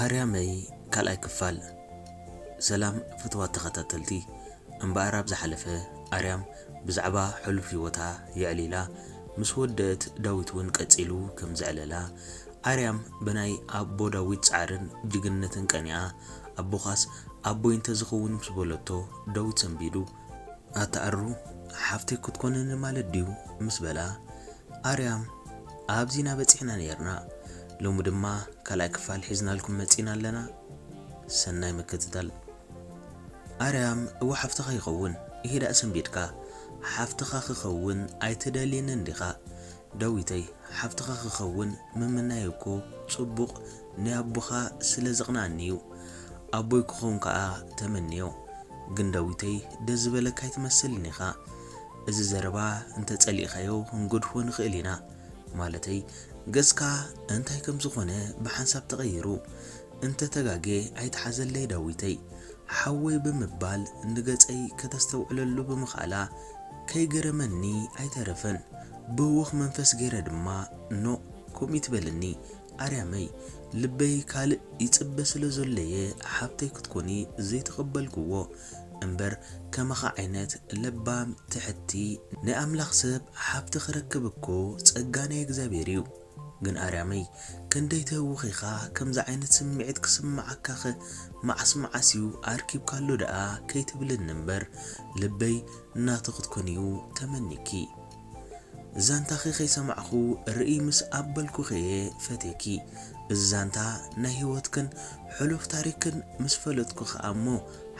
ኣርያመይ ካልኣይ ክፋል። ሰላም ፍትዋት ተኸታተልቲ። እምበኣር ኣብ ዝሓለፈ ኣርያም ብዛዕባ ሕሉፍ ህይወታ የዕሊላ ምስ ወደአት፣ ዳዊት እውን ቀጺሉ ከም ዘዕለላ፣ ኣርያም ብናይ ኣቦ ዳዊት ጻዕርን ጅግንነትን ቀኒኣ፣ ኣቦኻስ ኣቦይ እንተዝኸውን ምስ በለቶ፣ ዳዊት ሰንቢዱ፣ ኣታ ኣሩ፣ ሓፍተይ ክትኮንኒ ማለት ድዩ? ምስ በላ፣ ኣርያም፣ ኣብዚና በጺሕና ነይርና፣ ሎሚ ድማ ካልኣይ ክፋል ሒዝናልኩም መጺና ኣለና። ሰናይ ምክትታል። ኣርያም፣ እወ ሓፍትኻ ይኸውን፣ ይሄ ደኣ ሰንቢድካ፣ ሓፍትኻ ክኸውን ኣይትደልየንን ዲኻ? ዳዊተይ፣ ሓፍትኻ ክኸውን ምምናይ እኮ ጽቡቕ፣ ናይ ኣቦኻ ስለ ዘቕንኣኒ እዩ። ኣቦይ ክኸውን ከኣ ተመንዮ። ግን ዳዊተይ፣ ደስ ዝበለካ ኣይትመስልን ኢኻ። እዚ ዘረባ እንተ ጸሊእካዮ ክንገድፎ ንኽእል ኢና። ማለተይ፣ ገጽካ እንታይ ከም ዝኾነ ብሓንሳብ ተቐይሩ እንተ ተጋጌ ኣይትሓዘለይ ዳዊተይ። ሓወይ ብምባል ንገጸይ ከተስተውዕለሉ ብምኽኣላ ከይገረመኒ ኣይተረፈን። ብህዉኽ መንፈስ ገይረ ድማ፣ ኖእ፣ ከምኡ ይትበልኒ ኣርያመይ፣ ልበይ ካልእ ይጽበ ስለ ዘሎ'የ ሓብተይ ክትኮኒ ዘይተቐበልክዎ። እምበር ከማኻ ዓይነት ለባም፣ ትሕቲ፣ ናይ ኣምላኽ ሰብ ሓብቲ ክረክብ እኮ ጸጋ ናይ እግዚኣብሔር እዩ። ግን ኣርያመይ፣ ክንደይ ትህውኽ ኢኻ ከምዚ ዓይነት ስምዒት ክስምዓካኸ? መዓስ መዓስ እዩ ኣርኪብካሉ ደኣ ከይትብልኒ እምበር፣ ልበይ ናቱ ክትኮንዩ ተመኒኪ። ዛንታኺ ከይሰማዕኹ ርእይ ምስ ኣበልኩኺ'የ ፈትየኪ። እዚ ዛንታ ናይ ህይወትክን ሕሉፍ ታሪክን ምስ ፈለጥኩ ኸኣ እሞ፣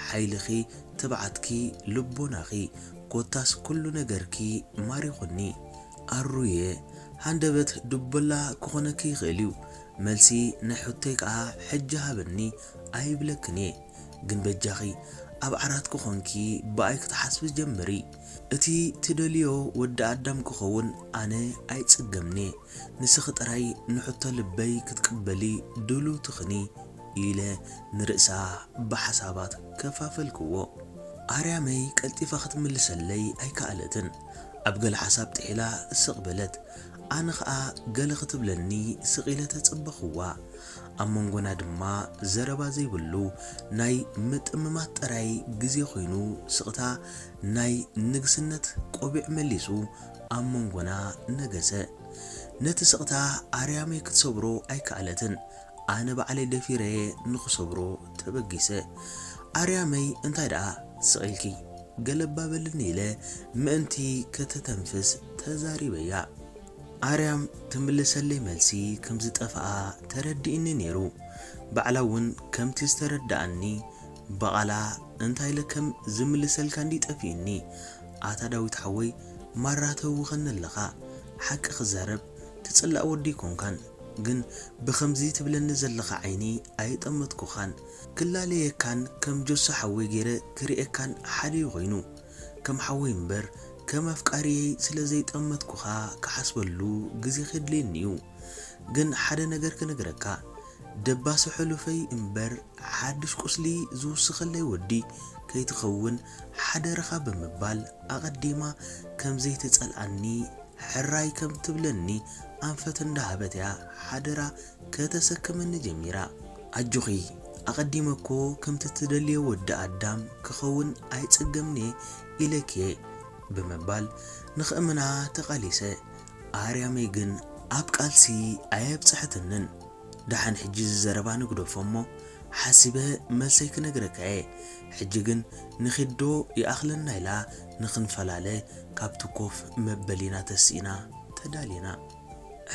ሓይልኺ፣ ትብዓትኪ፣ ልቦናኺ፣ ኮታስ ኩሉ ነገርኪ ማሪኹኒ። ኣሩየ፣ ሃንደበት ድቦላ ክኾነኪ ይኽእል እዩ። መልሲ ናይ ሕቶይ ከኣ ሕጂ ሃብኒ ኣይብለክን እየ። ግን በጃኺ፣ ኣብ ዓራትኪ ኾንኪ ብኣይ ክትሓስቢ ጀምሪ። እቲ ትደልዮ ወዲ ኣዳም ክኸውን ኣነ ኣይጽገምን እየ። ንስኺ ጥራይ ንሕቶ ልበይ ክትቅበሊ ድልውቲ ኽኒ፣ ኢለ ንርእሳ ብሓሳባት ከፋፈልክዎ። ኣርያመይ ቀልጢፋ ክትምልሰለይ ኣይከኣለትን። ኣብ ገለ ሓሳብ ጥሒላ ስቕ በለት። ኣነ ኸኣ ገለ ክትብለኒ ስቕ ኢለ ተጸበኽዋ። ኣብ መንጎና ድማ ዘረባ ዘይብሉ ናይ ምጥምማት ጥራይ ግዜ ኾይኑ፣ ስቕታ ናይ ንግስነት ቆቢዕ መሊሱ ኣብ መንጎና ነገሰ። ነቲ ስቕታ ኣርያመይ ክትሰብሮ ኣይከኣለትን። ኣነ ባዕለይ ደፊረ'የ ንኽሰብሮ ተበጊሰ። ኣርያመይ፣ እንታይ ደኣ ስቕ ኢልኪ? ገለባ በልኒ፣ ኢለ ምእንቲ ከተተንፍስ ተዛሪበያ። ኣርያም ትምልሰለይ መልሲ ከም ዝጠፍኣ ተረዲእኒ ነይሩ። ባዕላ እውን ከምቲ ዝተረድኣኒ ብቓላ እንታይ ኢለ ከም ዝምልሰልካ እንድዩ ጠፊእኒ። ኣታ ዳዊት ሓወይ፣ ማራ ተህውኸኒ ኣለኻ። ሓቂ ክዛረብ ትጽላእ ወዲ ኣይኮንካን፣ ግን ብኸምዚ ትብለኒ ዘለኻ ዓይኒ ኣይጠመትኩኻን። ክላለየካን ከም ጆሶ ሓወይ ገይረ ክርእየካን ሓደ እዩ ኮይኑ። ከም ሓወይ እምበር ከም ኣፍቃሪየይ ስለ ዘይጠመትኩኻ ክሓስበሉ ግዜ ከድልየኒ እዩ። ግን ሓደ ነገር ክነግረካ፣ ደባሲ ሕሉፈይ እምበር ሓድሽ ቁስሊ ዝውስኸለይ ወዲ ከይትኸውን ሓደራኻ ብምባል ኣቐዲማ ከም ዘይትጸልኣኒ፣ ሕራይ ከም ትብለኒ ኣንፈት እንዳሃበት እያ ሓደራ ከተሰክመኒ ጀሚራ። ኣጆኺ፣ ኣቐዲመ እኮ ከምቲ ትደልዮ ወዲ ኣዳም ክኸውን ኣይጽገምን'የ ኢለኪ'የ ብምባል ንኽእምና ተቓሊሰ። ኣርያመይ ግን ኣብ ቃልሲ ኣየብጽሐትንን። ደሓን ሕጂ እዚ ዘረባ ንግደፎ እሞ፣ ሓሲበ መልሰይ ክነግረካ'የ። ሕጂ ግን ንኺድዶ ይኣኽለና ኢላ ንኽንፈላለ ካብቲ ኮፍ መበሊና ተሲእና ተዳሊና።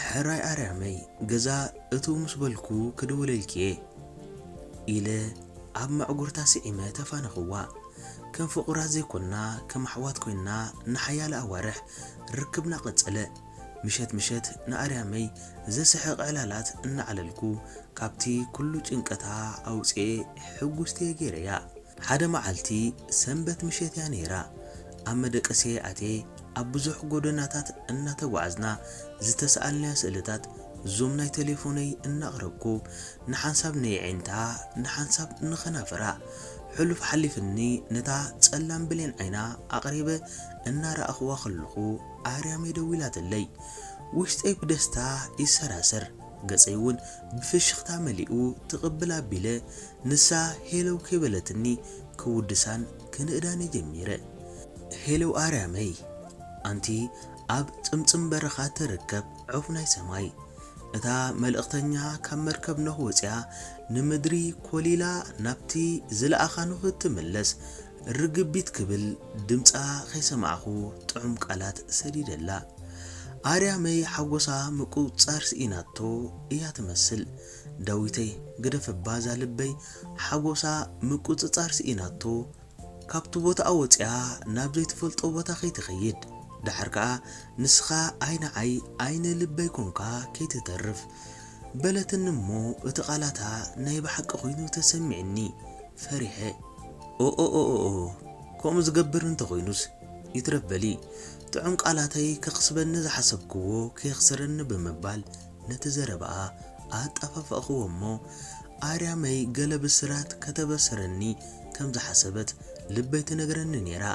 ሕራይ ኣርያመይ፣ ገዛ እትው ምስ በልኩ ክድውለልኪ'የ፣ ኢለ ኣብ መዕጉርታ ስዒመ ተፋነኽዋ። ከም ፍቑራት ዘይኮንና፣ ከም ኣሕዋት ኮይንና ንሓያለ ኣዋርሕ ርክብና ቀጸለ። ምሸት ምሸት ንኣርያመይ ዘስሕቕ ዕላላት እናዕለልኩ፣ ካብቲ ኩሉ ጭንቀታ ኣውጽኤ ሕጉስቲ ገይረያ። ሓደ መዓልቲ ሰንበት ምሸት እያ ነይራ። ኣብ መደቀስየ ኣትየ ኣብ ብዙሕ ጎደናታት እናተጓዕዝና ዝተሰኣልናዮ ስእልታት ዙም ናይ ቴሌፎነይ እናቕረብኩ፣ ንሓንሳብ ንየዒንታ ንሓንሳብ ንኸናፍራ። ሕሉፍ ሓሊፍኒ ነታ ጸላም ብሌን ዓይና ኣቕሪበ እናረኣኽዋ ከለኹ ኣርያመይ ደዊላትለይ። ውሽጠይ ብደስታ ይሰራሰር። ገጸይ እውን ብፍሽኽታ መሊኡ ትቕብል ኣቢለ፣ ንሳ ሄለው ከይበለትኒ ክውድሳን ክንእዳን እየ ጀሚረ። ሄለው ኣርያመይ፣ ኣንቲ ኣብ ጽምጽም በረኻ ትርከብ ዑፍ ናይ ሰማይ፣ እታ መልእኽተኛ ካብ መርከብ ኖህ ወጺኣ ንምድሪ ኮሊላ ናብቲ ዝለኣኻ ኖህ እትምለስ ርግቢት ክብል ድምጻ ከይሰማዕኹ ጥዑም ቃላት ሰዲደላ። ኣርያመይ ሓጎሳ ምቁጽጻር ስኢናቶ እያ ትመስል። ዳዊተይ ግደፈባ እዛ ልበይ ሓጎሳ ምቁጽጻር ስኢናቶ ካብቲ ቦታኣ ወጺኣ ናብ ዘይትፈልጦ ቦታ ከይትኸይድ፣ ደሓር ከኣ ንስኻ ኣይ ንዓይ ኣይ ንልበይ ኮንካ ከይትተርፍ በለትኒ እሞ እቲ ቃላታ ናይ ብሓቂ ኮይኑ ተሰሚዕኒ። ፈሪሐ። ኦኦኦኦኦ፣ ከምኡ ዝገብር እንተኾይኑስ ይትረፍ በሊ፣ ጥዑም ቃላተይ ከኽስበኒ ዝሓሰብክዎ ከየኽስረኒ ብምባል ነቲ ዘረባኣ ኣጣፋፋእኽዎ እሞ ኣርያመይ ገለ ብስራት ከተበስረኒ ከም ዝሓሰበት ልበይ ትነግረኒ ነይራ።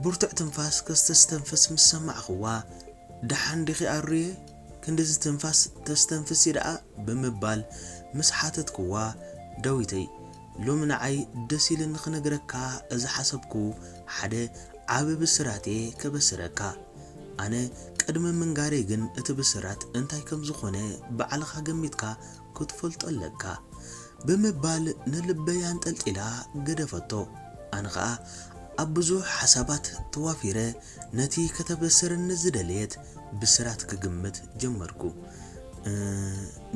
ብርቱዕ ትንፋስ ከስተስተንፍስ ምስ ሰማዕኽዋ፣ ደሓን ዲኺ ኣሩየ? ክንድዚ ትንፋስ ተስተንፍሲ ደኣ? ብምባል ምስ ሓተትክዋ፣ ዳዊተይ፣ ሎሚ ንዓይ ደስ ኢልኒ ክነግረካ ዝሓሰብኩ ሓደ ዓቢ ብስራት'የ ከበስረካ። ኣነ ቅድሚ ምንጋረይ ግን እቲ ብስራት እንታይ ከም ዝኾነ ባዕልኻ ገሚትካ ክትፈልጦ ኣለካ። ብምባል ንልበይ ኣንጠልጢላ ገደፈቶ። ኣነ ኸኣ ኣብ ብዙሕ ሓሳባት ተዋፊረ ነቲ ከተበስረኒ ዝደለየት ብስራት ክግምት ጀመርኩ። "እ፣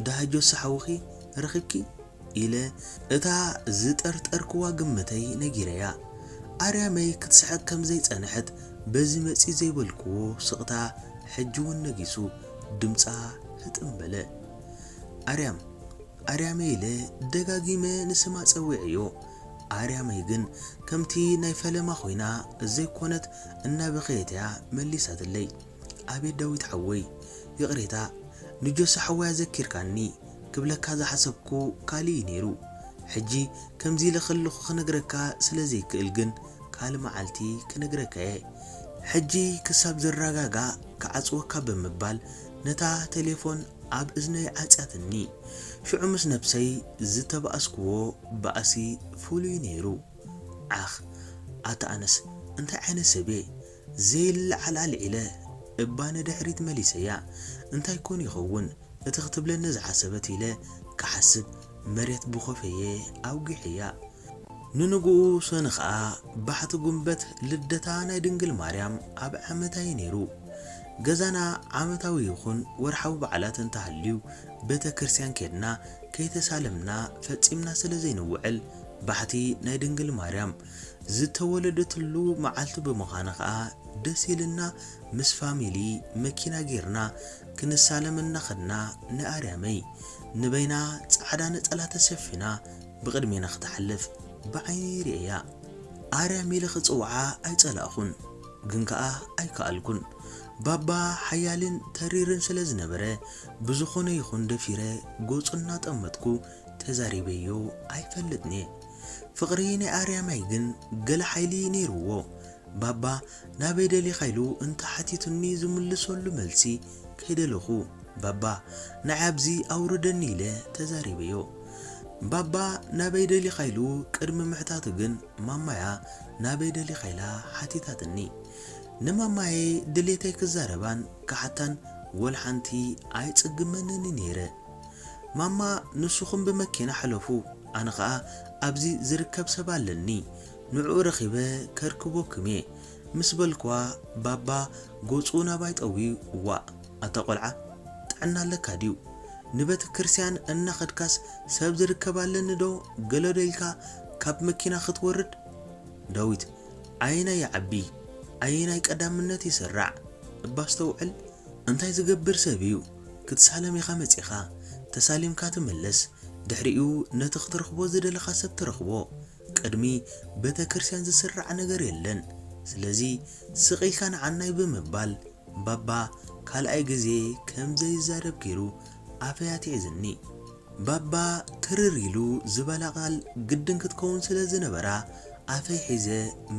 ደሃጆ ሓውኺ ረኺብኪ?" ኢለ እታ ዝጠርጠርክዋ ግምተይ ነጊረያ። ኣርያመይ ክትስሕቕ ከም ዘይጸንሐት በዚ መጺ ዘይበልክዎ ስቕታ ሕጂ እውን ነጊሱ ድምጻ ህጥም በለ። ኣርያም፣ ኣርያመይ ኢለ ደጋጊመ ንስማ ጸዊዐዮ። ኣርያመይ ግን ከምቲ ናይ ፈለማ ኮይና ዘይኮነት እናበኸየት እያ መሊሳትለይ። ኣቤት ዳዊት ሓወይ፣ ይቕሬታ፣ ንጆሲ ሓወይ ኣዘኪርካኒ ክብለካ ዝሓሰብኩ ካልእ እዩ ነይሩ። ሕጂ ከምዚ ኢለ ከለኹ ክነግረካ ስለ ዘይክእል ግን ካልእ መዓልቲ ክነግረካ እየ። ሕጂ ክሳብ ዝረጋጋእ ክዓጽወካ ብምባል ነታ ቴሌፎን ኣብ እዝነይ ዓጽያትኒ። ሽዑ ምስ ነብሰይ ዝተባእስክዎ ባእሲ ፍሉይ ነይሩ። ዓኽ፣ ኣታ ኣነስ እንታይ ዓይነት ሰብ እየ? ዘይለዓል ኣልዒለ እባ ንድሕሪት መሊሰያ። እንታይ ኮን ይኸውን እቲ ክትብለኒ ዝሓሰበት ኢለ ክሓስብ መሬት ብኾፈየ ኣውጊሐያ። ንንግኡ ሰኒ ኸኣ ባሕቲ ጉንበት ልደታ ናይ ድንግል ማርያም ኣብ ዓመታ እዩ ነይሩ። ገዛና ዓመታዊ ይኹን ወርሓዊ በዓላት እንተሃልዩ ቤተ ክርስቲያን ኬድና ከይተሳለምና ፈጺምና ስለ ዘይንውዕል፣ ባሕቲ ናይ ድንግል ማርያም ዝተወለደትሉ መዓልቲ ብምዃኑ ኸኣ ደስ ኢልና ምስ ፋሚሊ መኪና ጌርና ክንሳለም እናኸድና ንኣርያመይ ንበይና ጻዕዳ ነጸላ ተሸፊና ብቕድሜና ክትሓልፍ ብዓይነይ ርእየያ። ኣርያም ኢለ ክጽውዓ ኣይጸላእኹን፣ ግን ከኣ ኣይከኣልኩን። ባባ ሓያልን ተሪርን ስለ ዝነበረ ብዝኾነ ይኹን ደፊረ ገጹ እናጠመትኩ ተዛሪበዮ ኣይፈልጥን'የ። ፍቕሪ ናይ ኣርያማይ ግን ገለ ሓይሊ ነይርዎ። ባባ ናበይ ደሊኻ ኢሉ እንተሓቲቱኒ ዝምልሰሉ መልሲ ከይደለኹ፣ "ባባ ንዓይ ኣብዚ ኣውርደኒ" ኢለ ተዛሪበዮ። ባባ ናበይ ደሊኻ ኢሉ ቅድሚ ምሕታቱ ግን ማማያ ናበይ ደሊኻ ኢላ ሓቲታትኒ። ንማማየ ድሌተይ ክዛረባን ክሓታን ወላ ሓንቲ ኣይጽግመንን ነይረ። "ማማ ንስኹም ብመኪና ሕለፉ፣ ኣነ ኸኣ ኣብዚ ዝርከብ ሰብ ኣለኒ፣ ንዕኡ ረኺበ ከርክበኩም እየ" ምስ በልክዋ፣ ባባ ገጹ ናባይ ጠውዩ፣ "ዋእ ኣታ ቆልዓ፣ ጥዕና ኣለካ ድዩ? ንቤተ ክርስቲያን እናኸድካስ ሰብ ዝርከብ ኣለኒ ዶ ገለ ዶ ኢልካ ካብ መኪና ክትወርድ?" ዳዊት፣ ኣየናይ ይዓቢ? ኣየናይ ቀዳምነት ይስራዕ? እባ ኣስተውዕል። እንታይ ዝገብር ሰብ እዩ? ክትሳለም ኢኻ መጺኻ፣ ተሳሊምካ ትምለስ። ድሕሪኡ ነቲ ክትረኽቦ ዝደለኻ ሰብ ትረኽቦ። ቅድሚ ቤተ ክርስቲያን ዝስራዕ ነገር የለን። ስለዚ ስቕ ኢልካ ንዓናይ ብምባል ባባ ካልኣይ ግዜ ከም ዘይዛረብ ገይሩ ኣፈይ ኣትሒዝኒ። ባባ ትርር ኢሉ ዝበላ ቃል ግድን ክትከውን ስለ ዝነበራ ኣፈይ ሒዘ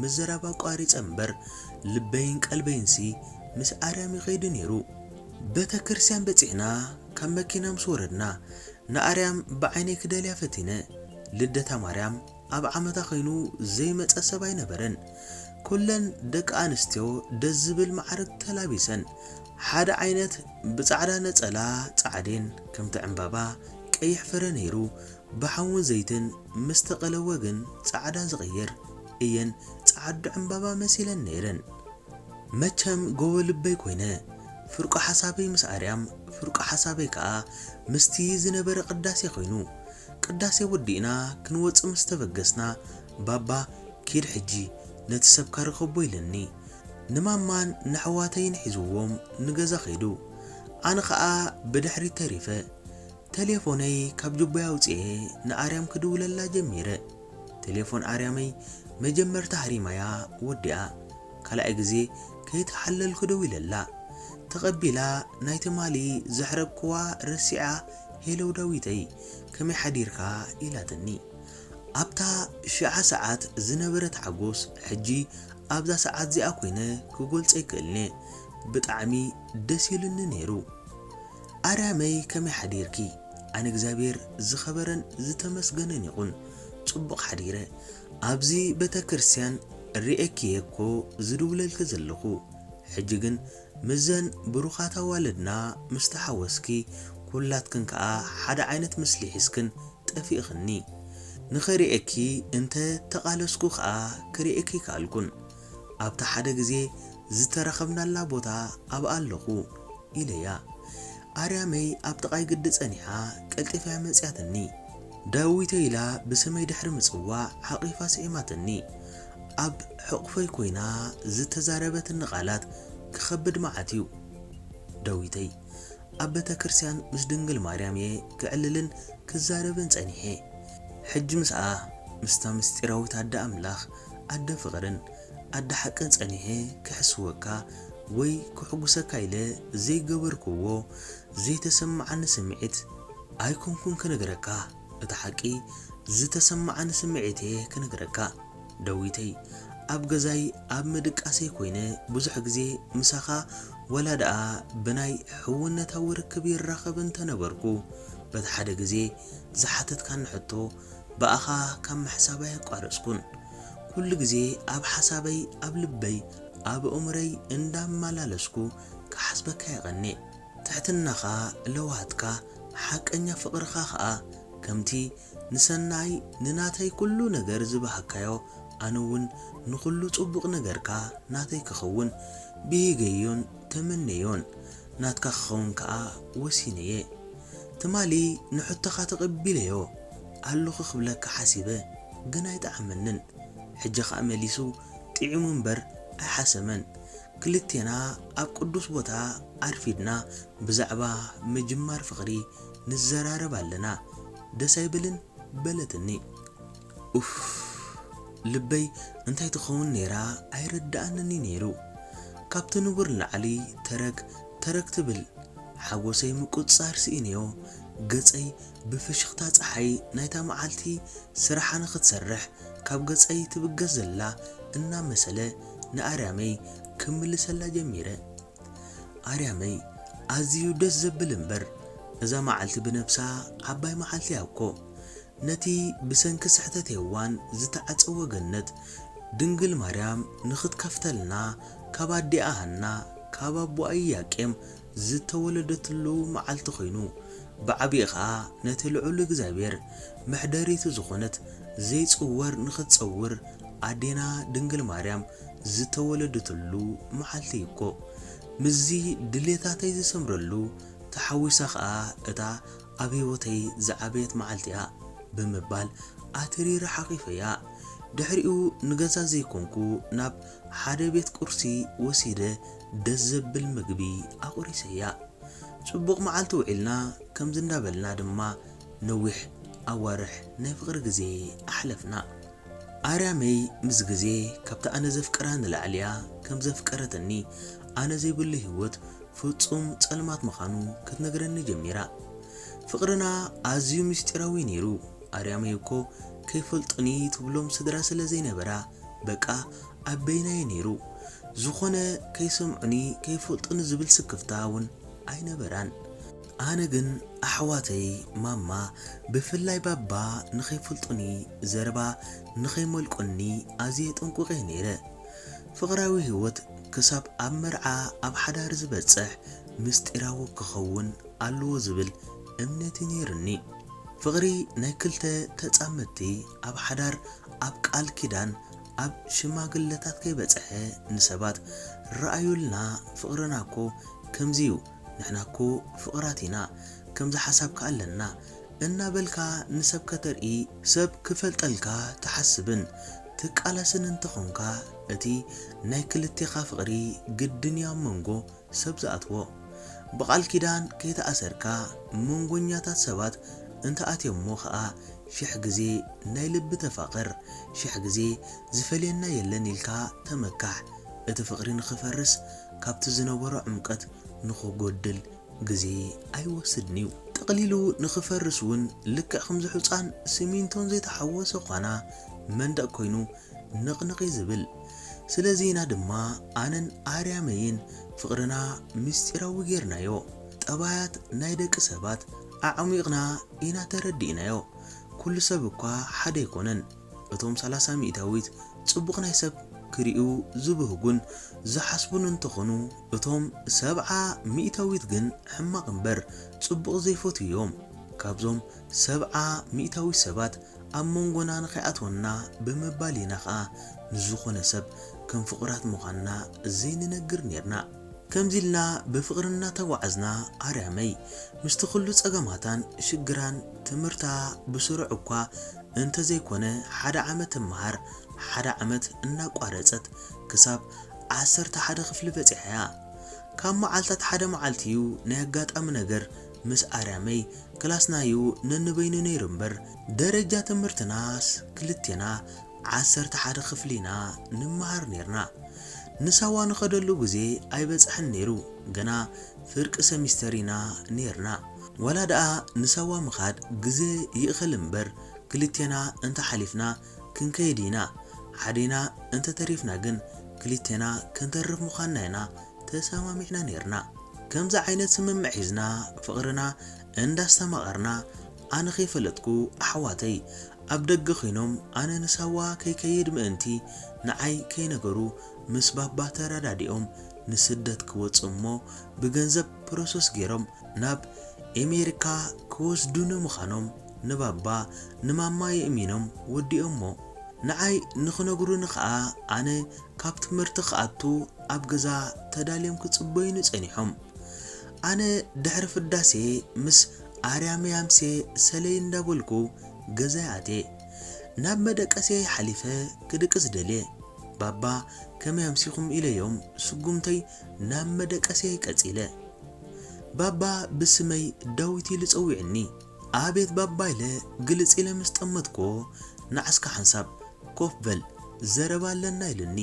ምዝራብ ኣቋሪጸ እምበር ልበይን ቀልበይንሲ ምስ ኣርያም ይኸይድ ነይሩ። ቤተ ክርስቲያን በጺሕና ካብ መኪና ምስ ወረድና፣ ንኣርያም ብዓይነይ ክደልያ ፈቲነ። ልደታ ማርያም ኣብ ዓመታ ኸይኑ ዘይመጸ ሰብ ኣይነበረን። ኩለን ደቂ ኣንስትዮ ደስ ዝብል ማዕርግ ተላቢሰን፣ ሓደ ዓይነት ብጻዕዳ ነጸላ ጻዕዴን፣ ከምቲ ዕምባባ ቀይሕ ፍረ ነይሩ፣ ብሓውን ዘይትን ምስ ተቐለወ ግን ጻዕዳ ዝቕይር እየን ጻዕዱ ዕምባባ መሲለን ነይረን። መቸም ጎቦ ልበይ ኮይነ፣ ፍርቁ ሓሳበይ ምስ ኣርያም፣ ፍርቁ ሓሳበይ ከኣ ምስቲ ዝነበረ ቅዳሴ ኮይኑ። ቅዳሴ ወዲእና ክንወጽእ ምስ ተበገስና፣ ባባ፣ "ኪድ ሕጂ ነቲ ሰብካ ርኸቦ" ኢለኒ። ንማማን ንኣሕዋተይን ሒዝዎም ንገዛ ከይዱ። ኣነ ኸኣ ብድሕሪት ተሪፈ። ቴሌፎነይ ካብ ጅቦይ ኣውጽኤ ንኣርያም ክድውለላ ጀሚረ። ቴሌፎን ኣርያመይ መጀመርታ ሃሪማያ ወዲኣ። ካልኣይ ግዜ ከይተሓለልኩ ደዊለላ። ተቐቢላ ናይ ትማሊ ዘሕረግክዋ ረሲዓ፣ "ሄሎ ዳዊተይ፣ ከመይ ሓዲርካ?" ኢላትኒ። ኣብታ ሽዓ ሰዓት ዝነበረት ሓጎስ፣ ሕጂ ኣብዛ ሰዓት እዚኣ ኮይነ ክገልጾ ኣይክእልን'የ። ብጣዕሚ ደስ ኢሉኒ ነይሩ። ኣርያመይ፣ ከመይ ሓዲርኪ? ኣነ እግዚኣብሔር ዝኸበረን ዝተመስገነን ይኹን፣ ጽቡቕ ሓዲረ። ኣብዚ ቤተ ክርስቲያን ርኤኪ እየ እኮ ዝድውለልኪ ዘለኹ። ሕጂ ግን ምስዘን ብሩኻት ኣዋልድና ምስ ተሓወስኪ፣ ኩላትክን ከኣ ሓደ ዓይነት ምስሊ ሒዝክን ጠፊእኽኒ። ንኸርእየኪ እንተ ተቓለስኩ ኸኣ ክርእየኪ ኣይከኣልኩን። ኣብቲ ሓደ ግዜ ዝተራኸብናላ ቦታ ኣብኣ ኣለኹ ኢለያ። ኣርያመይ ኣብ ጥቓይ ግዲ ጸኒሓ ቀልጢፋ እያ መጺኣትኒ። ዳዊተይ ኢላ ብስመይ ድሕሪ ምጽዋዕ ሓቒፋ ስዒማትኒ። ኣብ ሕቑፈይ ኮይና ዝተዛረበትኒ ቃላት ክኸብድ መዓት እዩ። ዳዊተይ፣ ኣብ ቤተ ክርስቲያን ምስ ድንግል ማርያም እየ ክዕልልን ክዛረብን ጸኒሐ። ሕጂ ምስኣ፣ ምስታ ምስጢራዊት ኣደ ኣምላኽ፣ ኣደ ፍቕርን ኣደ ሓቅን ጸኒሐ ክሕስወካ ወይ ክሕጉሰካ ኢለ ዘይገበርክዎ ዘይተሰማዓኒ ስምዒት ኣይኮንኩን ክነግረካ። እቲ ሓቂ ዝተሰማዓኒ ስምዒት እየ ክነግረካ። ዳዊተይ፣ ኣብ ገዛይ ኣብ ምድቃሰይ ኮይነ ብዙሕ ግዜ ምሳኻ ወላ ደኣ ብናይ ሕውነታዊ ርክብ ይራኸብ እንተነበርኩ፣ በቲ ሓደ ግዜ ዝሓተትካኒ ሕቶ ብኣኻ ካብ ምሕሳብ ኣየቋረጽኩን። ኩሉ ግዜ ኣብ ሓሳበይ፣ ኣብ ልበይ፣ ኣብ ኣእምሮይ እንዳመላለስኩ ክሓስበካ የቐንየ። ትሕትናኻ፣ ለውሃትካ፣ ሓቀኛ ፍቕርኻ ኸኣ ከምቲ ንሰናይ ንናተይ ኩሉ ነገር ዝበሃካዮ፣ ኣነ እውን ንኹሉ ጽቡቕ ነገርካ ናተይ ክኸውን ብሂገዮን ተመነዮን። ናትካ ክኸውን ከኣ ወሲነየ። ትማሊ ንሕቶኻ ተቐቢለዮ ኣለኹ ክብለካ ሓሲበ፣ ግን ኣይጠዓመንን። ሕጂ ኸኣ መሊሱ ጥዒሙ እምበር ኣይሓሰመን። ክልቴና ኣብ ቅዱስ ቦታ ኣርፊድና ብዛዕባ ምጅማር ፍቕሪ ንዘራረብ ኣለና። ደስ ኣይብልን? በለትኒ። ኡፍ፣ ልበይ እንታይ ትኸውን ነይራ ኣይርድኣንን እዩ ነይሩ። ካብቲ ንቡር ንላዕሊ ተረግ ተረግ ትብል። ሓጎሰይ ምቁጽጻር ስኢነዮ። ገጸይ ብፍሽኽታ ጸሓይ ናይታ መዓልቲ ስራሓ ንኽትሰርሕ ካብ ገጸይ ትብገስ ዘላ እናመሰለ ንኣርያመይ ክምልሰላ ጀሚረ። ኣርያመይ፣ ኣዝዩ ደስ ዘብል እምበር፣ እዛ መዓልቲ ብነብሳ ዓባይ መዓልቲ እያ እኮ። ነቲ ብሰንኪ ስሕተት ሄዋን ዝተዓጸወ ገነት፣ ድንግል ማርያም ንኽትከፍተልና ካብ ኣዲኣ ሃና፣ ካብ ኣቦኣ ኢያቄም ዝተወለደትሉ መዓልቲ ኮይኑ፣ ብዓቢኡ ኸኣ ነቲ ልዑል እግዚኣብሔር መሕደሪቱ ዝኾነት ዘይጽወር ንኽትጸውር ኣዴና ድንግል ማርያም ዝተወለደትሉ መዓልቲ እዩ እኮ። ምስዚ ድሌታተይ ዝሰምረሉ ተሓዊሳ ኸኣ እታ ኣብ ህይወተይ ዝዓበየት መዓልቲ እያ ብምባል ኣትሪረ ሓቒፈያ። ድሕሪኡ ንገዛ ዘይኮንኩ ናብ ሓደ ቤት ቁርሲ ወሲደ ደስ ዘብል ምግቢ ኣቑሪሰያ። ጽቡቕ መዓልቲ ውዒልና ከምዚ እንዳበልና ድማ ነዊሕ ኣዋርሕ ናይ ፍቕሪ ግዜ ኣሕለፍና። ኣርያመይ ምስ ግዜ ካብቲ ኣነ ዘፍቅራ ንላዕሊ እያ ከም ዘፍቀረትኒ፣ ኣነ ዘይብሉ ህይወት ፍጹም ጸልማት ምዃኑ ክትነግረኒ ጀሚራ። ፍቕርና ኣዝዩ ምስጢራዊ ነይሩ። ኣርያመይ እኮ ከይፈልጡኒ ትብሎም ስድራ ስለ ዘይነበራ፣ በቃ ኣብ በይናየ ነይሩ። ዝኾነ ከይሰምዑኒ ከይፈልጡኒ ዝብል ስክፍታ እውን ኣይነበራን። ኣነ ግን ኣሕዋተይ ማማ ብፍላይ ባባ ንኸይፈልጡኒ ዘረባ ንኸይመልቁኒ ኣዝየ ጠንቁቐ ነይረ። ፍቕራዊ ህይወት ክሳብ ኣብ መርዓ ኣብ ሓዳር ዝበጽሕ ምስጢራዊ ክኸውን ኣለዎ ዝብል እምነት እዩ ነይሩኒ። ፍቕሪ ናይ ክልተ ተጻመድቲ ኣብ ሓዳር ኣብ ቃል ኪዳን ኣብ ሽማግለታት ከይበጽሐ ንሰባት ረኣዩልና ፍቕርና እኮ ከምዚ እዩ። ንሕና እኮ ፍቕራት ኢና፣ ከምዚ ሓሳብ ከኣ ኣለና እናበልካ ንሰብ ከተርኢ ሰብ ክፈልጠልካ ትሓስብን ትቃለስን እንተኾንካ እቲ ናይ ክልቴኻ ፍቕሪ ግድን እዩ ኣብ መንጎ ሰብ ዝኣትዎ። ብቓል ኪዳን ከይተኣሰርካ መንጎኛታት ሰባት እንተኣትዮሞ ኸኣ ሽሕ ግዜ ናይ ልቢ ተፋቐር፣ ሽሕ ግዜ ዝፈልየና የለን ኢልካ ተመካሕ። እቲ ፍቕሪ ንኽፈርስ ካብቲ ዝነበሮ ዕምቀት ንኽጎድል ግዜ ኣይወስድን እዩ። ጠቕሊሉ ንኽፈርስ እውን ልክዕ ከምዚ ሑጻን ስሚንቶን ዘይተሓወሰ ኳና መንደቕ ኮይኑ ንቕንቕ እዩ ዝብል። ስለዚ ኢና ድማ ኣነን ኣርያመይን ፍቕርና ምስጢራዊ ጌርናዮ። ጠባያት ናይ ደቂ ሰባት ኣዕሚቕና ኢና ተረዲእናዮ። ኩሉ ሰብ እኳ ሓደ ኣይኮነን። እቶም ሰላሳ ሚእታዊት ጽቡቕ ናይ ሰብ ክርእዩ ዝብህጉን ዝሓስቡን እንተኾኑ፣ እቶም ሰብዓ ሚእታዊት ግን ሕማቕ እምበር ጽቡቕ ዘይፈትዩ እዮም። ካብዞም ሰብዓ ሚእታዊት ሰባት ኣብ መንጎና ንኸይኣትወና ብምባል ኢና ኸኣ ንዝኾነ ሰብ ከም ፍቑራት ምዃንና ዘይንነግር ኔርና። ከምዚ ኢልና ብፍቕሪ እናተጓዓዝና ኣርያመይ ምስቲ ኩሉ ጸገማታን ሽግራን ትምህርታ ብስሩዕ እኳ እንተዘይኮነ ሓደ ዓመት ትመሃር ሓደ ዓመት እናቋረጸት ክሳብ ዓሰርተ ሓደ ክፍሊ በጺሓ እያ። ካብ መዓልታት ሓደ መዓልቲ እዩ ናይ ኣጋጣሚ ነገር ምስ ኣርያመይ ክላስና እዩ ነንበይኑ ነይሩ እምበር ደረጃ ትምህርትናስ ክልቴና ዓሰርተ ሓደ ክፍሊ ኢና ንመሃር ኔርና። ንሳዋ ንኸደሉ ግዜ ኣይበጽሐን ነይሩ፣ ገና ፍርቂ ሰሚስተር ኢና ኔርና። ዋላ ደኣ ንሳዋ ምኻድ ግዜ ይእኸል እምበር ክልቴና እንተሓሊፍና ክንከይድ ኢና። ሓዴና እንተተሪፍና ግን ክልቴና ክንተርፍ ምዃንና ኢና ተሰማሚዕና ኔርና። ከምዚ ዓይነት ስምምዕ ሒዝና ፍቕርና እንዳስተማቐርና ኣነ ከይፈለጥኩ ኣሕዋተይ ኣብ ደገ ኮይኖም ኣነ ንሳዋ ከይከይድ ምእንቲ ንዓይ ከይነገሩ ምስ ባባ ተረዳዲኦም ንስደት ክወጹ እሞ ብገንዘብ ፕሮሰስ ጌሮም ናብ ኤሜሪካ ክወስዱኒ ምዃኖም ንባባ ንማማ የእሚኖም ወዲኦሞ። ንዓይ ንኽነግሩኒ ኸኣ ኣነ ካብ ትምህርቲ ክኣቱ ኣብ ገዛ ተዳልዮም ክጽበዩኒ ጸኒሖም። ኣነ ድሕሪ ፍዳሴ ምስ ኣርያመይ ኣምሴ ሰለይ እንዳበልኩ ገዛይ ኣትየ። ናብ መደቀስየይ ሓሊፈ ክድቅስ ደልየ። ባባ ከመይ ኣምሲኹም ኢለዮም ስጉምተይ ናብ መደቀስየይ ቀጺለ። ባባ ብስመይ ዳዊት ኢሉ ጸዊዑኒ። ኣቤት ባባ ኢለ ግልጽ ኢለ ምስ ጠመትኩዎ ንዓስካ ሓንሳብ ኮፍ በል ዘረባ ኣለና ኢሉኒ።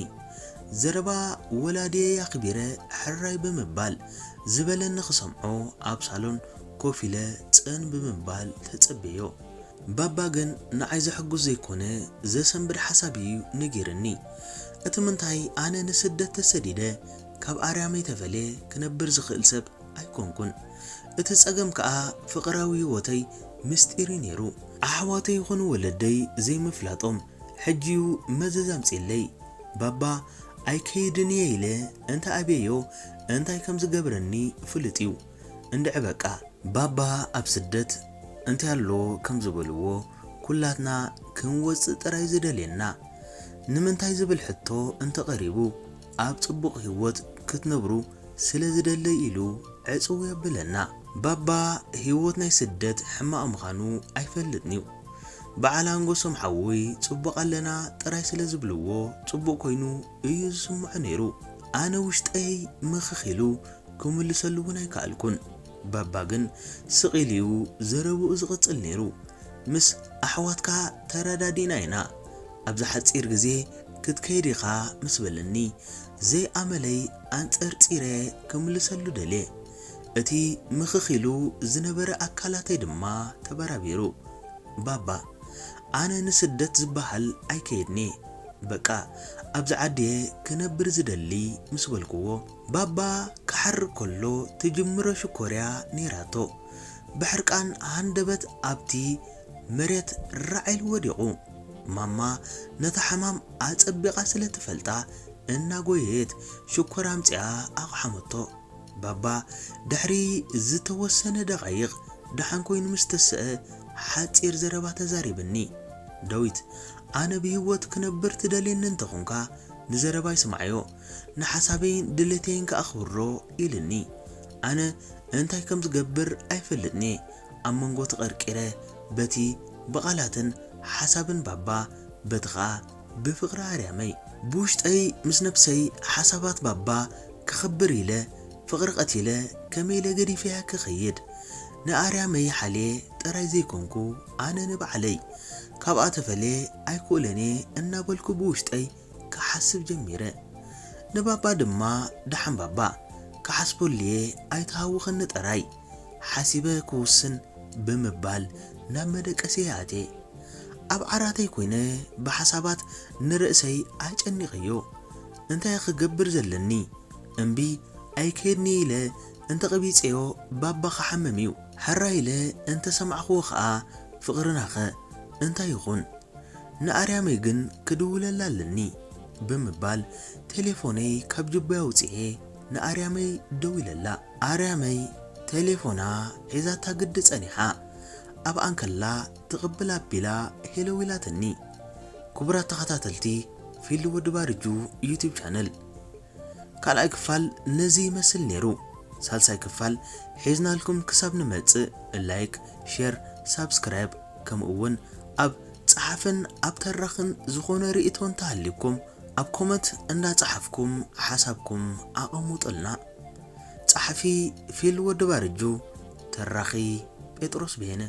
ዘረባ ወላዲየይ ኣኽቢረ ሕራይ ብምባል ዝበለኒ ክሰምዖ ኣብ ሳሎን ኮፍ ኢለ ጽን ብምባል ተጸበዮ። ባባ ግን ንዓይ ዘሕጉስ ዘይኮነ ዘሰንብድ ሓሳብ እዩ ነጊርኒ። እቲ ምንታይ ኣነ ንስደት ተሰዲደ ካብ ኣርያመይ ተፈልየ ክነብር ዝኽእል ሰብ ኣይኮንኩን። እቲ ጸገም ከኣ ፍቕራዊ ህይወተይ ምስጢር እዩ ነይሩ። ኣሕዋተይ ይኹኑ ወለደይ ዘይምፍላጦም ሕጂ እዩ መዘዝ ኣምጺእለይ። ባባ ኣይከይድን እየ ኢለ እንተ ኣብየዮ እንታይ ከም ዝገብረኒ ፍሉጥ እዩ። እንድዒ በቃ ባባ ኣብ ስደት እንታይ ኣሎ ከም ዝበልዎ ኩላትና ክንወጽእ ጥራይ ዝደልየና። ንምንታይ ዝብል ሕቶ እንተቐሪቡ ኣብ ጽቡቕ ህይወት ክትነብሩ ስለ ዝደልይ ኢሉ ዕጽው የብለና። ባባ ህይወት ናይ ስደት ሕማቕ ምዃኑ ኣይፈልጥን'ዩ። በዓል ኣንጎሶም ሓወይ ጽቡቕ ኣለና ጥራይ ስለ ዝብልዎ ጽቡቕ ኮይኑ እዩ ዝስምዖ ነይሩ። ኣነ ውሽጠይ ምኽኽ ኢሉ ክምልሰሉ እውን ኣይከኣልኩን። ባባ ግን ስቕ ኢሉ እዩ ዘረብኡ ዝቕጽል ነይሩ። ምስ ኣሕዋትካ ተረዳዲእና ኢና። ኣብዚ ሓጺር ግዜ ክትከይድ ኢኻ ምስ በለኒ ዘይኣመለይ ኣንጸርጺረ ክምልሰሉ ደልየ። እቲ ምኽኽ ኢሉ ዝነበረ ኣካላተይ ድማ ተበራቢሩ። ባባ፣ ኣነ ንስደት ዝበሃል ኣይከይድን'የ። በቃ ኣብዚ ዓዲ'የ ክነብር ዝደሊ ምስ በልክዎ፣ ባባ ክሓርቅ ከሎ ትጅምሮ ሽኮርያ ነይራቶ። ብሕርቃን ሃንደበት ኣብቲ መሬት ራዕ ኢሉ ወዲቑ። ማማ ነታ ሕማም ኣጸቢቓ ስለ ትፈልጣ እናጎየየት ሽኮር ኣምጺኣ ኣቕሓመቶ። ባባ ድሕሪ ዝተወሰነ ደቓይቕ ደሓን ኮይኑ ምስ ተሰአ ሓጺር ዘረባ ተዛሪብኒ። ዳዊት፣ ኣነ ብህይወት ክነብር ትደልየኒ እንተኾንካ ንዘረባይ ስምዓዮ፣ ንሓሳበይን ድሌተይን ከኣ ኣኽብሮ ኢልኒ። ኣነ እንታይ ከም ዝገብር ኣይፈልጥን'የ። ኣብ መንጎ ተቐርቂረ በቲ ብቓላትን ሓሳብን ባባ በቲ ኸኣ ብፍቕሪ ኣርያመይ። ብውሽጠይ ምስ ነብሰይ ሓሳባት ባባ ከኽብር ኢለ ፍቕሪ ቀቲለ ከመይ ኢለ ገዲፈያ ክኸይድ? ንኣርያመይ ሓልየ ጥራይ ዘይኮንኩ ኣነ ንባዕለይ ካብኣ ተፈልየ ኣይክእሎን'የ እናበልኩ ብውሽጠይ ክሓስብ ጀሚረ። ንባባ ድማ ደሓን ባባ ክሓስበሉ'የ ኣይትሃውኸኒ ጥራይ ሓሲበ ክውስን ብምባል ናብ መደቀስየ ኣትየ። ኣብ ዓራተይ ኮይነ ብሓሳባት ንርእሰይ ኣጨኒቐዮ። እንታይ ክገብር ዘለኒ? እምቢ ኣይከድኒ ኢለ እንተቐቢጸዮ ባባ ክሓምም እዩ። ሕራይ ኢለ እንተሰማዕክዎ ኸኣ ፍቕርናኸ እንታይ ይኹን? ንኣርያመይ ግን ክድውለላ ኣለኒ ብምባል ቴሌፎነይ ካብ ጅቦይ ኣውጺኤ ንኣርያመይ ደዊለላ። ኣርያመይ ቴሌፎና ሒዛታ ግዲ ጸኒሓ። ኣብኣ እንከላ ትቕብል ኣቢላ ሄሎ ኢላትኒ። ክቡራት ተኸታተልቲ ፊልድ ወዲ ባርጁ ዩቱብ ቻነል፣ ካልኣይ ክፋል ነዚ ይመስል ነይሩ። ሳልሳይ ክፋል ሒዝናልኩም ክሳብ ንመጽእ ላይክ፣ ሼር፣ ሳብስክራይብ ከምኡ እውን ኣብ ጸሓፍን ኣብ ተራኽን ዝኾነ ርእይቶ እንተሃልዩኩም ኣብ ኮመንት እንዳጸሓፍኩም ሓሳብኩም ኣቐሙጡልና። ጸሓፊ ፊል ወዲ ባርጁ፣ ተራኺ ጴጥሮስ ብሄነ።